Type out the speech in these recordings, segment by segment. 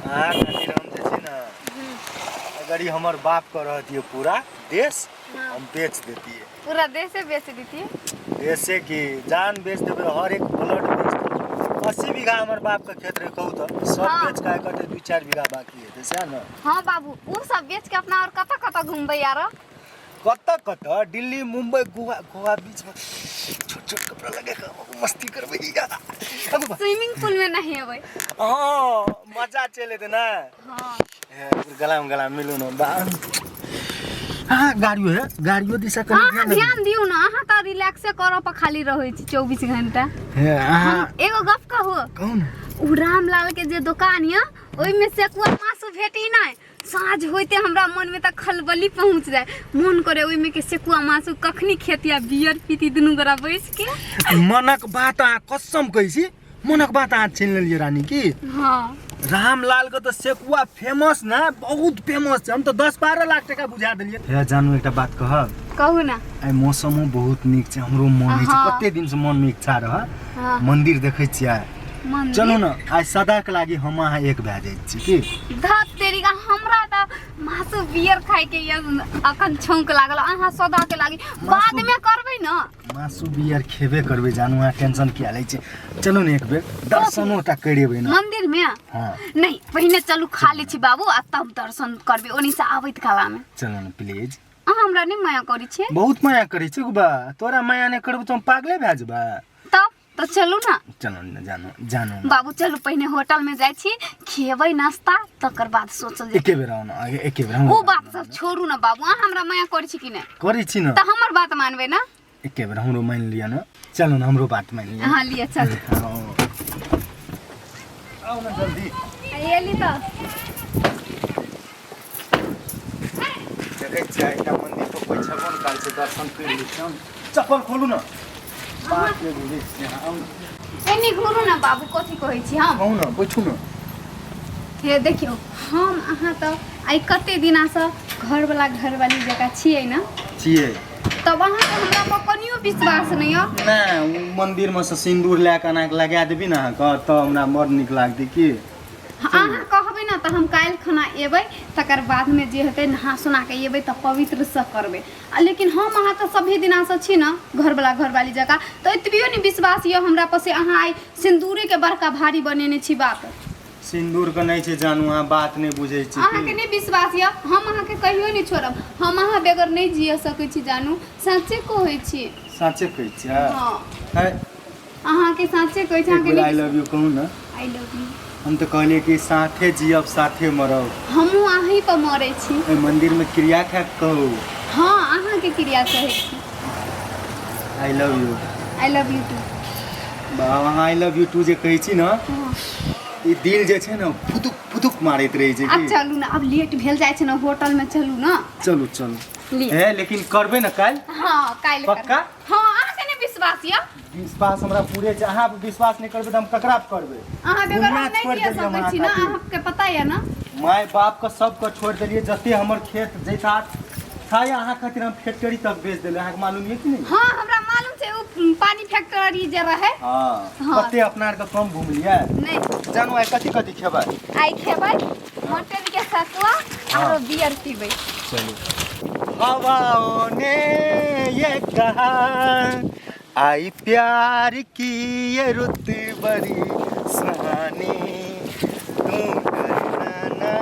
अहाँ खातिर हम जे छै ने अगर ई हमर बाप के रहतियै पूरा देश हम बेच देतियै। पूरा देशे बेच देतियै? देशे की जान बेच देबै, हर एक ब्लड बेच देबै। 80 बीघा हमर बाप के खेत रहे, कहू तऽ सब बेच के आइ कते 2-4 बीघा बाकी हेतै, सएह ने? हाँ बाबू, उ सब बेच के अपना और कतऽ कतऽ घूमबै यार? कतऽ कतऽ, दिल्ली, मुंबई, गोवा, गोवा बीच में छोट छोट कपड़ा लगा के मस्ती करबै। स्विमिंग पूल में नहेबै। हाँ, मजा चलि एतै ने। हाँ। हे, गला में गला मिलू ने बा। हाँ, गाड़ियो है, गाड़ियो दिशा कनी। अहाँ ध्यान ध्यान दियौ ने, अहाँ तऽ रिलैक्से करऽ पर खाली रहै छी 24 घंटा। हे अहाँ हम एगो गप कहू? कहू ने। उ रामलाल के जे दोकान यऽ ओहिमे सेकुआ मासु भेटी नहि। साँझ होइते हमरा मनमे तऽ खलबली पहुँच जाय, मन करे ओहिमे के सेकुआ मासु कखनी खेती आ बियर पीती दुनू गोरा बैस के। मनक बात अहाँ कसम कहै छी, मनक बात अहाँ छीन लेलियै रानी की। हाँ। रामलाल के तऽ सेकुआ फेमस ने, बहुत फेमस छै। हम तऽ 10-12 लाख टका बुझा देलियै। हे जानू, एकटा बात कहब? कहू ने। आइ मौसमो बहुत नीक छै, हमरो मन होइ छै। कते दिन से मन में इच्छा रह। मंदिर देखै छियै? मंदिर? चलू ने, आइ सदा के लागी हम अहाँ एक भए जाइ छी की। धत तेरी का, हमरा तऽ मासु बियर खाय के ये अखन छौंक लागल। अहाँ सदा के लागी बाद में करबै ने। मासु बियर खेबे करबै जानू, अहाँ टेंशन किया लै छी? चलू ने, एक बेर दर्शनो टा करि एबै ने मंदिर में। हाँ। नहीं, पहिने चलू खा लै छी बाबू आ तब दर्शन करबै ओनी से आबैत काला में। चलू ने, प्लीज। अहाँ हमरा नहीं माया करै छियै? बहुत माया करै छियै बा, तोरा माया नहि करबौ तऽ हम पागले भए जेबै। तब तऽ चलू ने। चलू ने जानू, जानू ने। बाबू चलू, पहिने होटल में जाइ छी, खेबै नाश्ता, तकर बाद सोचल जेतै। एके बेर आउ ने, एके बेर हमरो ओ बात सब छोड़ू ने बाबू, अहाँ हमरा माया करै छी कि नहि? करै छी ने। तऽ हमर बात मानबै ने? एके बेर हमरो मानि लिअ ने, चलू ने, हमरो बात मानि लिअ। हाँ लिअ, चलू। हाँ। आउ ने जल्दी। एली तऽ देखै छियै एकटा मंदिर पर कोइ छेबो ने करै छै, दर्शन करि लै छियै। चप्पल खोलू ने, बात नहि बुझै छियै अहाँ। आउ ने। एनी घुरू ने बाबू, कथी कहै छी हम? कहू ने, बैठू ने। हे देखियौ, हम अहाँ तऽ आइ कते दिनासँ घरवला घरवाली जकाँ छियै ने? छियै। तब अहाँके हमरा पर कनियो विश्वास नहि यऽ? नहि, ओ मंदिरमे से सिन्दूर लए कऽ एना कऽ लगा देबी ने अहाँके तऽ हमरा बड़ नीक लागतै की। अहाँ कहबै ने तऽ हम काल्हि खना एबै, तकर बादमे जे हेतै नहा सोना कऽ एबै तऽ पवित्रसँ करबै। आ लेकिन हम अहाँ तऽ सभे दिनासँ छी ने घरवला घरवाली जकाँ, तऽ एतबियो नहि विश्वास यऽ हमरा पर से अहाँ आइ सिन्दूरेके बड़का भारी बनेने छी बाप? सिन्दूर के नहि छै जानू, अहाँ बात नहि बुझै छी। अहाँके नहि विश्वास यऽ? हम अहाँके कहियो नहि छोड़ब, हम अहाँ बगैर नहि जिय सकै छी जानू, साँचे कहै छी। साँचे कहै छियै? हाँ। है। अहाँके साँचे कहै छी। एक अहाँके बेर I love you कहू ने। I love you. हम तऽ कहलियै कि साथे जियब साथे मरब। हमहूँ अहीं पर मरै छी। एहि मंदिरमे क्रिया खा कऽ कहू। हाँ, अहाँके क्रिया कहै छी। I love you. I love you too. अहाँ I love you to जे कहै छी ने, ई दिल जे छै ने फुदुक फुदुक मारैत रहै छै। आब की चलू ने, आब लेट भेल जाइ छै ने, होटल में चलू ने। चलू चलू। लिअ। हे, लेकिन करबै ने काल्हि? हाँ, काल्हि करबै। पक्का? हाँ, अहाँके नहि विश्वास यऽ? विश्वास हमरा पूरे छै। अहाँ पर विश्वास नहि करबै तऽ हम ककरा पर करबै? अहाँ बेगर दुनिया हम नहि छोड़ि जिय देलियै हम सकै छी ने। अहाँ खातिर। अहाँके पता यऽ ने? माय बाप के सबके छोड़ि देलियै, जते हमर खेत जैता था अहाँ खातिर हम फैक्ट्री तक बेच देलियै, अहाँके मालूम यऽ कि नहि? हाँ, हमरा मालूम छै, ओ पानी फैक्ट्री जे रहे। हाँ। हाँ। कते अपना आरके कम घुमलियै। नहि। जानू, आइ कथी कथी खेबै? आइ खेबै मटन के सतुआ आरो बियर पीबै। चलू। हवाओं ने ये कहा आई प्यार की ये रुत बड़ी सुहानी, तू डरना ना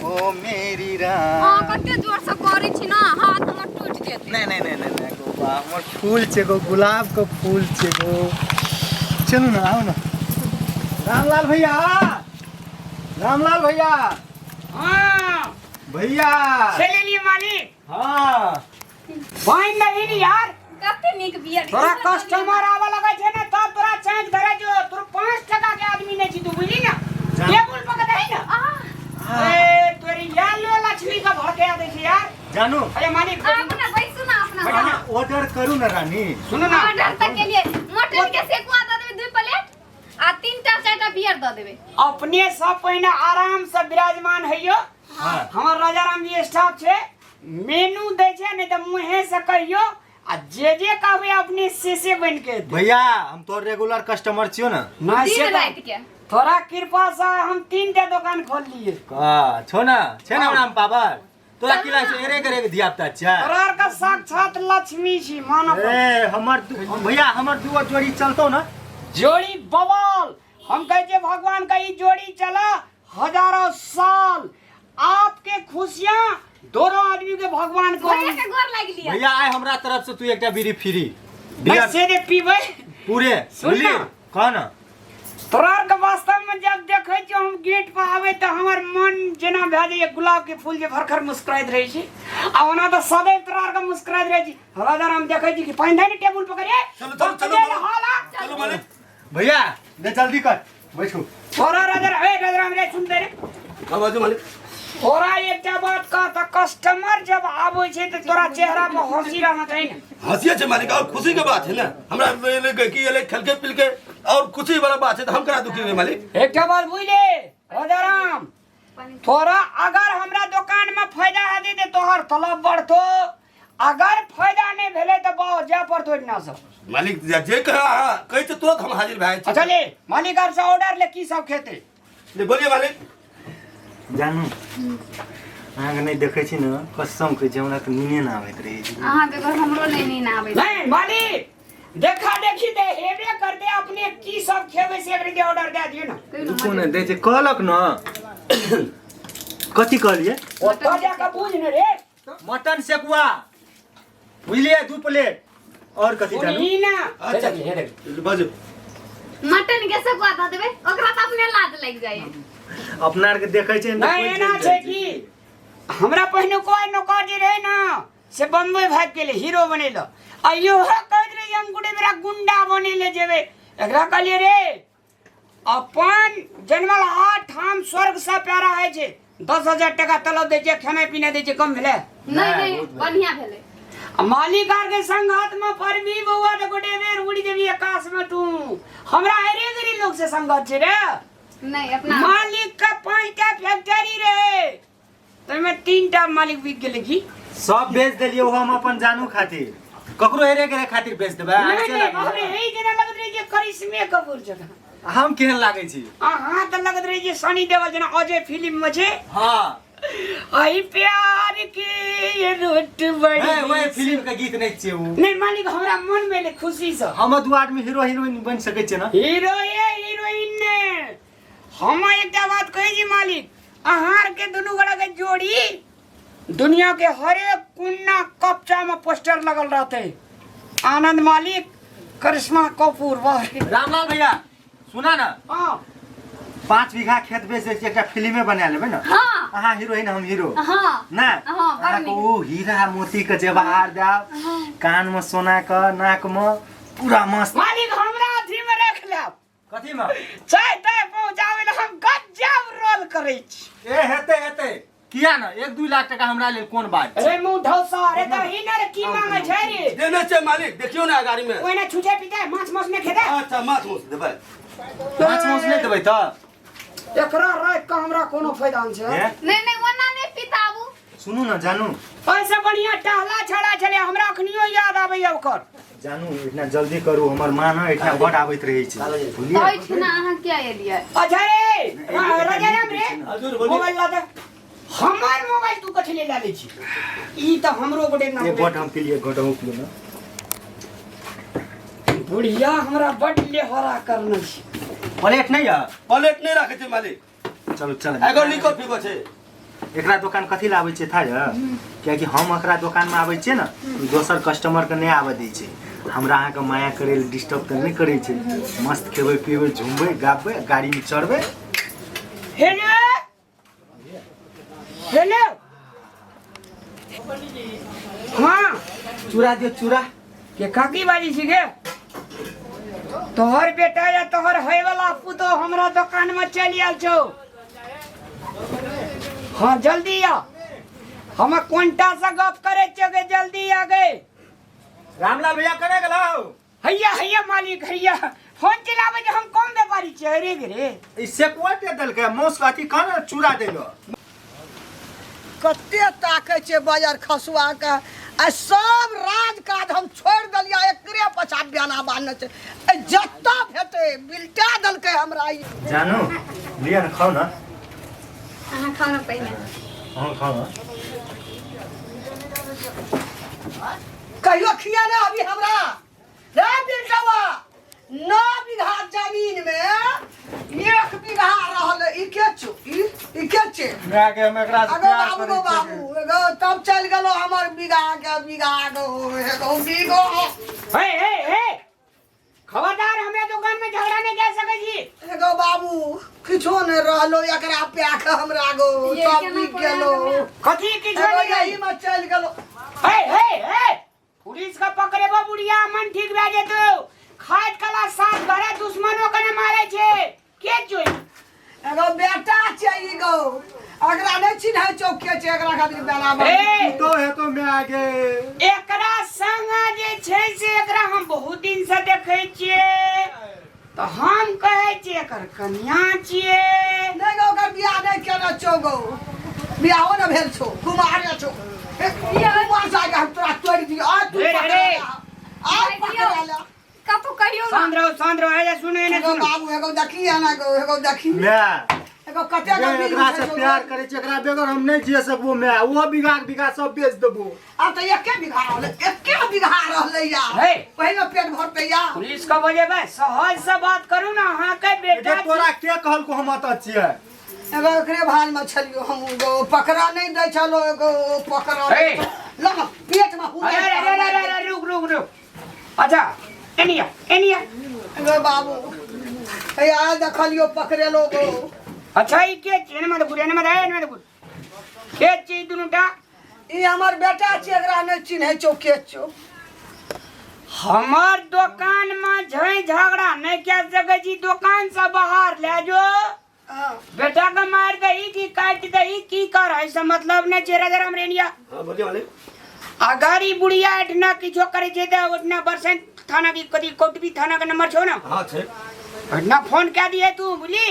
ओ मेरी हाँ, रानी। कते जोर से करै छी ने, हाथ हमर टूटि जेतै। नहीं नहीं नहीं नहीं नहीं गो बा, हमर फूल छै गो, गुलाब के फूल छै गो। चलू ना, आओ ना रामलाल भैया, रामलाल भैया। हाँ। भैया। चले लिए मालिक। हाँ। बाइन लगी नी यार। कते नीक बियर। तोरा कस्टमर आवे लगे छे ने तब तोरा चेंज करे जो, तोर 5 टका के आदमी नहीं छी तू, बुझली ना? टेबुल पर के दही ना। ए तोरी यार लो लक्ष्मी का भड़के दे छी यार। जानू। अरे मालिक। आबू ना, बैसू ना अपना। बैठो ना। ऑर्डर करू ना रानी। सुनो ना। ऑर्डर तक के लिए मटन के सेकुआ दऽ देबै 2 प्लेट आ 3टा 4टा बियर दऽ देबै। अपने सब पहिने आराम से विराजमान हइयो। हाँ। हमर राजा राम जी स्टाफ छे, मेनू दै छे नहीं त मुहे से कहियो आ जे जे कहबे अपने से से बन के देतै। भैया, हम तोर रेगुलर कस्टमर छियो ना। ना दिन से त राति के। तोरा कृपा से हम तीन टा दोकान खोल लिए। का छो ना, छै ना हमरा में पावर। तोरा की लागै छौ एरे करे के धिया पुता छै? तोरा आर के साक्षात लक्ष्मी छी मानव। ए हमर भैया हमर दूगो जोड़ी चलतौ ना? जोड़ी बवाल। हम कहै छियै भगवान का ई जोड़ी चला हजारों साल, आपके खुशियां दोनों आदमी के भगवान को। भैया के गोर लागि लिया। भैया आइ हमरा तरफ से तू एकटा बीड़ी फ्री। नहीं से दे पीबै। पूरे। सुन ना। कह ना। तोरा आर के वास्तव में जब देखै छियै हम गेट पर आबै तऽ हमर मन जेना भए जाइए गुलाब के फूल जे भरखर मुस्कुराइत रहै छै, आ ओना तऽ सदैव तोरा आर के मुस्कुराइत रहै छी। हमरा हम देखै छी कि पानि धै ने टेबुल पकड़े। चलू, चलू, चलू। चलू मालिक। भैया दे जल्दी कर बैठू। तोरा राजा ए राजा रे सुन दे रे। हाँ, बाजू मालिक। तोरा एकटा बात कह तऽ कस्टमर जब आबै छै तऽ तोरा चेहरा पर हंसी रहना चाही ने। हंसी छै मालिक, और खुशी के बात है ना, हमरा एलै के की एलै खेलके पिलके और खुशी वाला बात है, तो हम करा दुखी हुए मालिक। एकटा बात बुझले राजाराम, तोरा अगर हमरा दुकान में फायदा हेतै तऽ तोहर तलब बढ़तो, अगर फायदा नहीं भेलै तऽ बाउ जाय पड़तो एहिना से। मालिक जे कहा अहाँ कहै छै तुरंत हम हाजिर भए जाइ छी। अच्छा ले मालिक आर से ऑर्डर ले की सब खेतै। ले बोलिए मालिक। जानू अहाँके नहि देखै छी ने, कसम कहै छी हमरा तऽ नीने नहि आबैत रहै छै। अहाँ बेगर हमरो नहि नींद आबै। नहीं मालिक देखा देखी दे हेबे करते, अपने की सब खेबै से एकरे के ऑर्डर दे दियो ना। रुकू ने दै छै कहलक न। कथी कहलियै? ओतऽ जाके बुझ ने रे। मटन सेकुआ बुझलियै 2 प्लेट और कथी जानू? सुनही ना। अच्छा। हे देखी, हे देखी। बाजू। मटन के सेकुआ दऽ देबै ओकरा तऽ अपने लाज लागि जाइ। अपना आरके देखै छै ने तऽ नहीं कोइ एना चलि छै जाइ कि हमरा पहिने कोई नौकर जे रहे ना से बम्बई भागि गेलै हीरो बनेलो, आ इहो कहैत रहे हम गोटे बेरा गुंडा बनेले जेबै। एकरा कहलियै रे अपन जनमल 8 ठाम स्वर्ग से प्यारा होइ छै, 10,000 टका तलब दै छै, खेनाइ पिनाइ दै छै, कम भेलै? नहीं नहीं बढ़िया भेलै। आ मालिक आर के संग हाथ में परबी बौआ तऽ गोटे बेर उड़ि जेबी आकाश में तू। हमरा अरे गरी लोग से संगत छै रे। नहीं अपना मालिक का 5टा फैक्ट्री रहे तमे 3टा मालिक बिक गेलै की? सब बेच देलियै ओहो हम अपन जानू खातिर, ककरो हेरे गेरे खातिर बेच देबै? नहीं नहीं बाप रे, एही जेना लगत रहे जे करिश्मे कपूर जकाँ। हम केहन लागै छी? अहाँ तऽ लगत रहे जे सनी देओल जेना अजय फिल्म में छै। हाँ। आई प्यार के ये रोट बड़ी। ए, ओए फिल्म के गीत नहीं छियै उ। नहीं मालिक हमरा मन में एलै खुशी से। हम दू आदमी हीरो हीरोइन बनि सकै छियै ना? हीरो ये हीरोइन ने। हम एकटा बात कहै छी मालिक, अहाँ के दुनू गोटा के जोड़ी दुनिया के हरेक कोना कपचा में पोस्टर लगल रहते, आनंद मालिक करिश्मा कपूर। वाह रामलाल भैया सुना ना। हाँ। 5 बीघा खेत बेच दै छियै, एकटा फिल्मे बना लेबै ना। हाँ। अहाँ हीरोइन हम हीरो। हाँ। ना? हाँ, बड़ अहाँके नीक। ओ हीरा मोती के जेवहार देब, कान में सोना के, नाक में पूरा मस्त। मालिक हमरा अथी में रख लेब। कथी में? चाय ताय पहुंचाबै लए हम गजब रोल करै छी। ए हेतै हेतै किया ना, 1-2 लाख टका हमरा लेल कोन बात छै? अरे मुंह ढौसा, अरे तऽ ही ने रे की मांगै छै रे? देने छै मालिक, देखियौ ने गाड़ी में। ओहिना छुछे पीतै, माछ मांस नहि खेतै? अच्छा माछ मांस देबै। माछ मांस नहि देबै तऽ? एकरा राखि कऽ हमरा कोनो फायदा नहि छै। हे? नहीं नहीं ओना नहि पिताबू। सुनू ना जानू। ओहिसँ बढ़िया टहला छड़ा छलै, हमरा अखनियो याद आबैया ओकर। जानू इतना जल्दी करू, हमर माँ ना एहिठाम बड आबैत रहै छै। बुझलियै? ओहिठिना अहाँ किया एलियै? अच्छा रे राजा राम रे, हजुर, बोलिए। मोबाइल ला दे। हमर मोबाइल तू कथी ले लै छी? ई तऽ हमरो गोटे ना एक गोट हम पी लिए, गोट हम पी ना। बुढ़िया हमरा बड लेहरा करने छै। प्लेट नहीं है? प्लेट नहीं राखे छै मालिक। चलो चलो। एगो लिको फीको छै। एकरा दोकान कथी ला आबै छै था य? कियाकि हम एकरा दोकान में आबै छियै ने, दोसर कस्टमर के नहि आबऽ दै छै। हमरा अहाँके माया करै लए डिस्टर्ब तऽ नहि करै छै। मस्त खेबै पीबै झुमबै गाबै गाड़ी में चढ़बै। हेलो हेलो हाँ चूड़ा दियौ चूड़ा। के काकी बाजी छी गे? तोहर बेटा या तोहर होय वाला पुतो हमरा दोकान में चलि आयल छौ। हाँ जल्दी आ, हम कोनटा से गप करे छियौ गे, जल्दी आ गे। रामलाल भैया कने गेलौ? हैया हैया मालिक हैया, फोन चलाबै जे हम कम व्यापारी छियै रे गे रे। ई सेकुआ दे देलकै मौस अथी कह ने चूड़ा देलो। कते ताकै छै बाजार खसुआ के, आ सब राज काज हम छोड़ि देलियै, एकरे पछा बेना बान्हने छै। आ जत्ता भेटै बिलटा देलकै हमरा ई। जानू लिअ ने, खाउ ने। अहाँ खाउ ने पहिने। अहाँ खाउ ने। कहियो खिया ना अभी हमरा रे बिलटवा। 9 बीघा जमीन में 1 बीघा रहल। ई के छौ? ई ई के छै? माय के, हम एकरा से अगो प्यार बाबू करै गो छियै। बाबू एगो तब चलि गेलो हमर बीघा के बीघा गो एगो बीघो। हे हे हे, खबरदार, हमरा दुकान में झगड़ा नहीं कर सकै छी। एगो बाबू, किछो नहि रहलो एकरा प्या के हमरा गो। ये सब केना बिक कोना गेलो। गेलो? कथी किछो एगो नहीं? यही में चलि गेलो। हे हे हे, पुलिस का पकड़ेबो बुढ़िया, मन ठीक भए जेतौ। खाइत कला सात घरे दुश्मनो के ने मारे छै के चोई। एगो बेटा छै ई गो, एकरा नहि चिन्है छौ के छै, एकरा खातिर बेला बन। ए तो है तो माय के। एकरा संग जे छै से एकरा हम बहुत दिन से देखै छियै, तऽ हम कहै छियै एकर कनिया छियै। नहि गो, ओकर बियाह नहि केने छौ गो, बियाहो नहि भेल छौ, कुमारे छौ। ए, कुमार से आगे हम तोरा तोड़ि दियौ। आइ तू रे, रे, पकड़ा रे। ले। आइ पकड़ा ले। कतौ कहियो ना। शांत रहो, शांत रहो। हे सुनो, एने एगो सुनो। बाबू, एगो देखी एना गो, एगो देखी। माय एगो कते गो गे, बिल एकरा उठै से छौ प्यार गो? करै छियै, एकरा बगैर हम नहि जिए सकबो माय। ओहो बीघा के बीघा सब बेच देबो। आब तऽ एके बीघा रहलै, एके बीघा रहलै या। हे। पहिने पेट भरतै या। पुलिस के बजेबै, सहज से बात करू ने अहाँके बेटा। गे, तोरा के कहलको हम अतऽ छियै? एगो एकरे भाल में छलियो हम गो, पकड़ा नहीं दै छलो एगो पकड़ा। हे। ल न, पेट में हुलै। अरे अरे अरे अरे अरे, रुक रुक रुक। अच्छा, एनिया एनिया। एगो बाबू, हे आ देखलियो पकड़ेलो गो। अच्छा, ई के छियै? एने मत घुर, एने मत, एने मत घुर। के छियै ई दुनूटा? ई हमर बेटा छै, एकरा नहि चिन्है छौ के छौ। हमर दोकान में झै झगड़ा नहीं कह सकै छी। दोकान से बाहर ले जो। हाँ। बेटा के मार दही की काट दही की कर, ऐसा मतलब नहीं छै। राजा राम रेनिया। हाँ, बोलिए मालिक। अगर ई बुढ़िया एठना किछो करे छै तऽ ओठना बरसैन थाना की कथी कोटबी थाना के नंबर छौ ना? हाँ, छै। एठना फोन कए दिए तू, बुझली?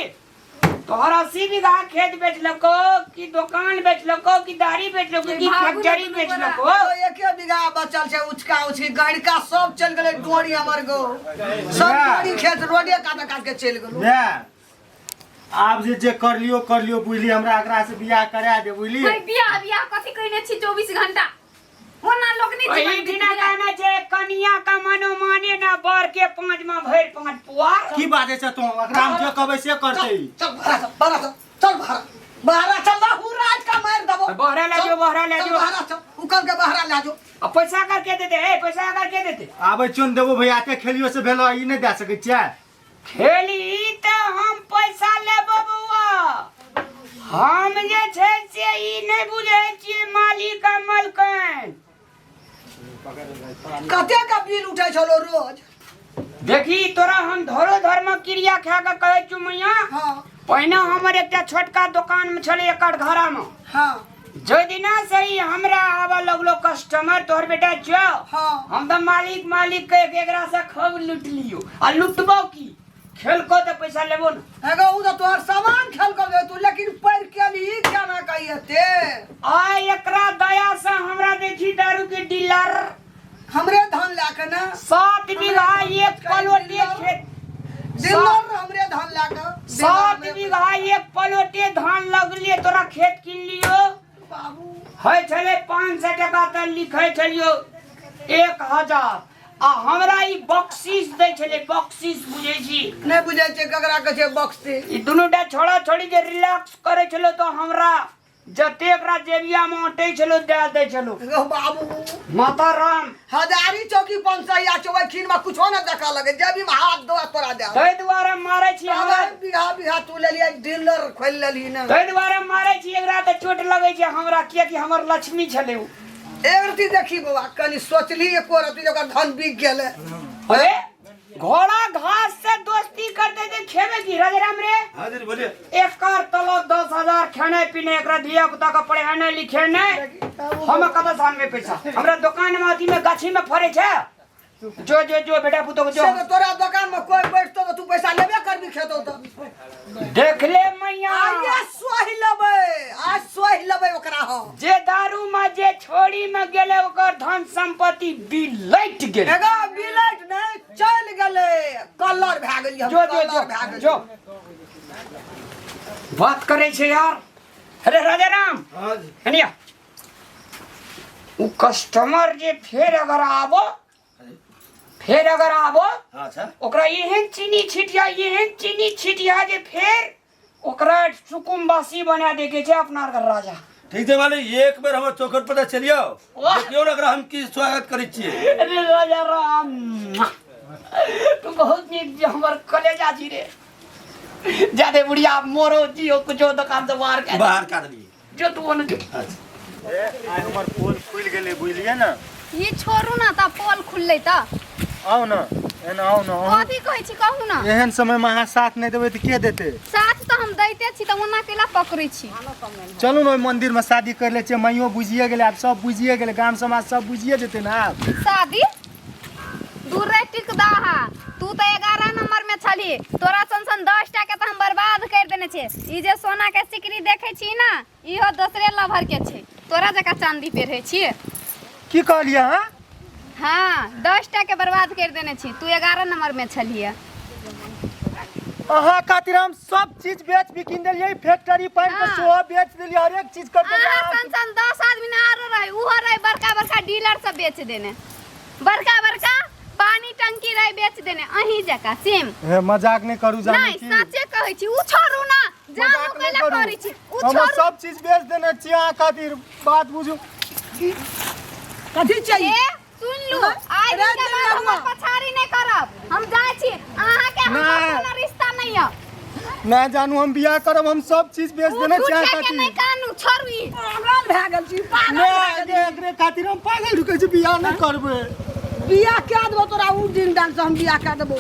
तोहर 80 बीघा खेत बेचलको कि दोकान बेचलको कि दाढ़ी बेचलको कि भागु फैक्ट्री ने दुनू बेचलको? एगो एके बीघा बचल छै, उचका उचकी गड़का सब चलि गेलै डोरी हमर गो, सब डोरी खेत रोडे काट काट के चलि गेलो। माय, आब जे जे कर लियो कर लियो, बुझली? हमरा एकरा से बियाह करा दे, बुझली? भाई, बियाह बियाह कथी कहने छी 24 घंटा? ओना लोक नहीं ओही जीवन दिना बीत गेल। कहना छै कनिया का मनो माने ना बर के पांच में भरि पांच पुआर। की बाजै छै तू? एकरा हम जे कहबै से करतै ई। चल बाहर, चल बाहर, चल चल बाहर, बाहर चल ना, राज का मार दबो। बहरा ले जो, बहरा ले चल जो। बाहर चल, उकल के बहरा ले जो। आ पैसा कर के देते? ए, पैसा कर के देते? आबै छियौ ने देबो भैया। एते खेलियो से भेलो, ई नहि दए सकै छियै? खेली तऽ हम पैसा लेबो बौआ। हम जे छै से ई नहि बुझै छियै मालिक आ मलकन। कते का बिल उठै छलो रोज? देखी, तोरा हम धरो धर्म क्रिया खा के कहै छु मैया। हाँ। पहिने हमर एकटा छोटका दोकान में छलै एकर घरा में। हाँ। जो दिना से ही हमरा आबऽ लगलो कस्टमर, तोहर बेटा छौ। हाँ। हम तऽ मालिक मालिक कह के एकरा से खूब लूट लियो। आ लुटबो की, खेलको तऽ पैसा लेबो ने। एगो उ तऽ तोहर सामान खेल कर दे तू, लेकिन पढ़ के ली केना कहिए ते? आ एकरा दया से हमरा देखी दारू के डीलर। हमरे धान लए के ने। 7 बीघा एक पलोटे खेत। डीलर हमरे धान लए के। 7 बीघा एक पलोटे धान लगलिए, तोरा खेत किन लियो। बाबू। होइ छलै 500 टका तऽ लिखै छलियो 1000। आ हमरा ई बख्शीश दै छलै। बख्शीश बुझै छी? नहि बुझै छै ककरा कहै छै बक्सी। ई दुनूटा छोड़ा छोड़ी जे रिलैक्स करै छलो तऽ हमरा जते एकरा जेबियामे अटै छलो दए दै छलो। गो बाबू। माता राम। हजारी चौकी पंचसैया छौ, ओहि खीन में कुछो नहि देखऽ लगे, जेबी में हाथ दो तोरा दे। ताहि दुआरे मारै छी हमरा। बीघा बीघा तू लेलियै, डीलर खोलि लेलही ने। ताहि दुआरे मारै छी एकरा तऽ चोट लगै छै हमरा, कियाकि हमर लक्ष्मी छलै उ। एक रत्ती देखी बौआ, कनि सोचली एको रत्ती जे ओकर धन बिक गेलै? अरे, घोड़ा घास से दोस्ती करते थे, खेबे की राजाराम रे? हाँ जी, बोलिए। एकर तलब 10,000, खेनाइ पिनाइ, एकरा धिया पुता के पढ़ेनाइ लिखेनाइ। हम कतऽ से आनबै पैसा? हमरा दोकान में अथी में गाछी में फड़ै छै। जो जो जो, बेटा पुतोह के जो। से तऽ तोरा दोकान में कोई बैठतो तऽ तू पैसा लेबे करबी खेतौ तऽ। देख ले मैया। आइए सोहि लेबै, आज सोहि लेबै ओकरा हम। जे दारू में जे छोड़ी में गेले ओकर धन। धन संपत्ति बिलट गेल। एगो बिलट नहि चलि गेलै, कलर भए गेलियै हम, जो जो कलर भए जो गेलियै। जो बात करै छै यार। अरे राजा राम हाँ जी। हनिया, उ कस्टमर जे फेर अगर आबो, फेर अगर आबो, अच्छा ओकरा एहन चीनी छिटिया, एहन चीनी छिटिया जे फेर ओकरा सुकुम्बासी बना दे के छै अपना आर के राजा। ठीक छै मालिक, एक बेर हमर चौखट पर चलियौ, देखियौ ने एकरा हम की स्वागत करै छियै। अरे राजा राम, तू बहुत नीक जे हमर कलेजा छी रे। जादे बुढ़िया मोरो जियो कुछो दुकान से बाहर के बाहर का देलियै। जो तू ओने जो। अच्छा आइ हमर पोल खुलि गेलै, बुझलियै ने? ई छोड़ू ने तऽ पोल खुललै तऽ। आउ ने एना, आउ ने अहूँ। कथी कहै छी कहू ने? एहन समयमे अहाँ साथ नहि देबै तऽ के देतै? साथ तऽ हम दैते छी, तऽ ओना केला पकड़ै छी? चलू ने ओहि मन्दिरमे शादी करि लै छियै। माइयो बुझिए गेलै, आब सब बुझिए गेलै, गाम समाज सब बुझिए जेतै ने आब। शादी दूर रे टिकदाहा, तू तऽ 11 नंबर में छली, तोरा सन सन 10 टा के तऽ हम बर्बाद कर देने छे। ई जे सोना के सिकरी देखे छी ना, इहो दोसरे लभर के छे, तोरा जकाँ चांदी पेरहे छी। की कहलियै अहाँ? हाँ, 10 टा के बर्बाद कर देने छी, तू 11 नंबर में छलिए। अहाँ खातिर हम सब चीज बेच बिकिन देलियै, फैक्ट्री पानि के हाँ। सेहो बेच देलियै, हरेक चीज कर देलियै। अहाँ सन सन 10 आदमी ना आरो रहे, उहो रहे बड़का बड़का डीलर सब बेच देने, बड़का बड़का पानी टंकी रहे बेच देने, अहीं जकाँ सेम। हे मजाक नहि करू जानै नहीं छी। सचे कहै छी, उ छोड़ू ना, जानू मजाक नहि कैला करू। करै छी, उ हम छोड़ू। सब चीज बेच देने छी अहाँ खातिर, बात बुझू। कथी चाहिए? ए सुन लू, आइ दिन के बाद हमर पछाड़ी नहि करब, हम जाइ छी, अहाँ के हमर नहि। कोनो रिश्ता नहि यऽ। ना जानू हम बियाह करब, हम सब चीज बेच उ देने छी अहाँ झूठे के खातिर। नहि कानू, छोड़ू ई। पागल भए गेल छी, पागल नहि, भए गेल। एकरे खातिर हम पागल रुकै छी, बियाह नहि करबै। बियाह कए देबो तोरा उ दिन दान से हम बियाह कए देबो।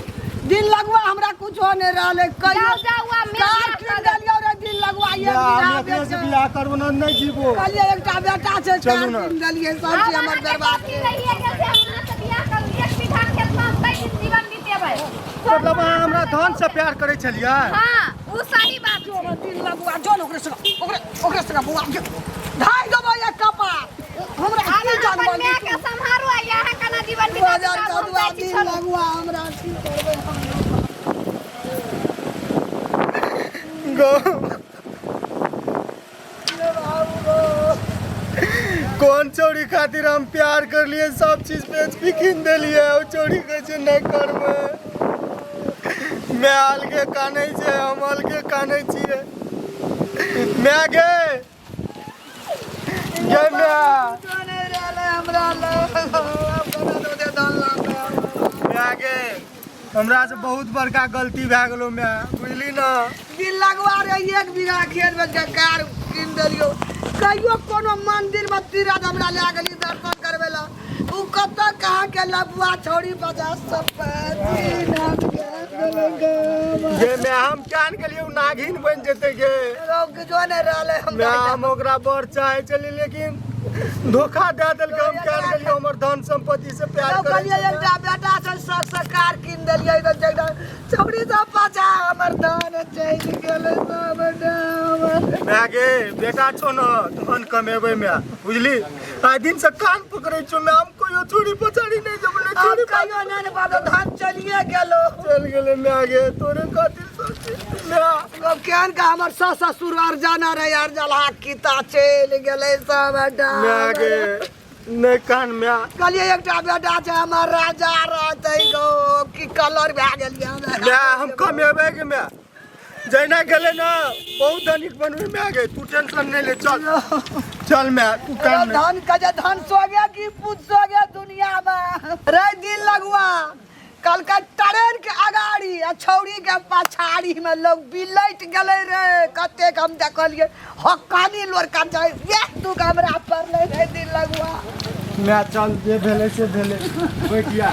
दिन लगुआ हमरा कुछो नहि रहलै कहियो। जाउ जाउ आ मेल कार बियाह कीन कऽ देब। देलियौ रे दिन लगुआ, एक ना, हम बीघा एकरे से बेच। बियाह करबो ना, नहि जीबो। कहलियै एकटा बेटा छै, चलू कार ने। कीन देलियै, सब आब चीज हमर अहाँके बर्बाद कथी रहिए गेल से हम अहाँसँ बियाह करू? एक बीघा खेतमे हम कै दिन जीवन बितेबै? मतलब अहाँ हमरा धन से प्यार करै छलियै? हाँ, उ सही बात छै। दिन लगुआ जो ने ओकरे संग, ओकरे ओकरे संग बौआ जो। धाइ देबो एक कपार। हमरा आब की अहाँ अपन जानबल माय के सम्हारू आ अहाँ केना जीवन दू बिताबै? हजार आब हम कदुआ जाइ छी, दिन छोड़ू। लगुआ हमरा की करबै हम? गो कोन चोरी खातिर हम प्यार कर लिए, सब चीज बेच बिकिन देलिए, ओ चोरी कहै छै नहि करबै। मैं अलगे कानै छै, हम अलगे कानै छियै। मैं गे गे मैं मैं गे, हमरा से बहुत बड़का गलती भए गेलो मैं, बुझली ना? दिल लगवा रे, एक बीघा खेत में के कार कीन देलियो, कहियो कोनो मंदिर में तीरथ हमरा लए गेली दर्शन करबै ला, उ कतऽ कहाँ के लबुआ छौड़ी बजा सब तीन हाथ के गे मैं, हम जान गेलियै उ नागिन बनि जेतै गे। जो नहि रहलै मैं हमरा। हम ओकरा बड़ चाहे छलियै, लेकिन धोखा दए देलकै। हम क्या गेलियै हमर धन संपत्ति से प्यार तब करै कहलियै छलै। एकटा बेटा छै, शौक से कार कीन देलियै, तऽ जगह छौड़ी सब पाछा हमर धन चलि गेलै सब हमर। मैं गे बेटा छौ न, धन कमेबै मैं, बुझली? आइ दिन से कान पकड़ै छौ मैं, हम कहियो चोरी पछाड़ी नहि जेबै, नहि आब चोरी। कहियो नहि ने बाबा, धन चलिए गेलो। चल गेलै मैं गे, तोरे खातिर सब चीज मैं। अब केहन का हमर सास ससुर आर जाना रहे आर जलहा किता चलि गेलै सब। मैं गे नहि कान मैं। कहलियै एकटा बेटा छै हमर, राजा रहतै गो, की कलर भए गेलियै हमरा। मैं हम कमेबै के मैं, जहिना गेलै ने बहुत धनिक बनबै मैं गे, तू टेंशन नहि ले, चल चल मैं, तू कान नहि। धन के जे धन सो गया कि पूछ सो गया दुनिया में रे दिन लगुआ। कल का ट्रेन के अगाड़ी आ छौड़ी के पछाड़ी में लोग बिलट गेलै रे, कतेक हम देखलियै हक्कानी लोड़का जाय एक दू हमरा पड़लै रे दिन लगुआ। मैं चल, जे भेलै से भेलै, बैठिया।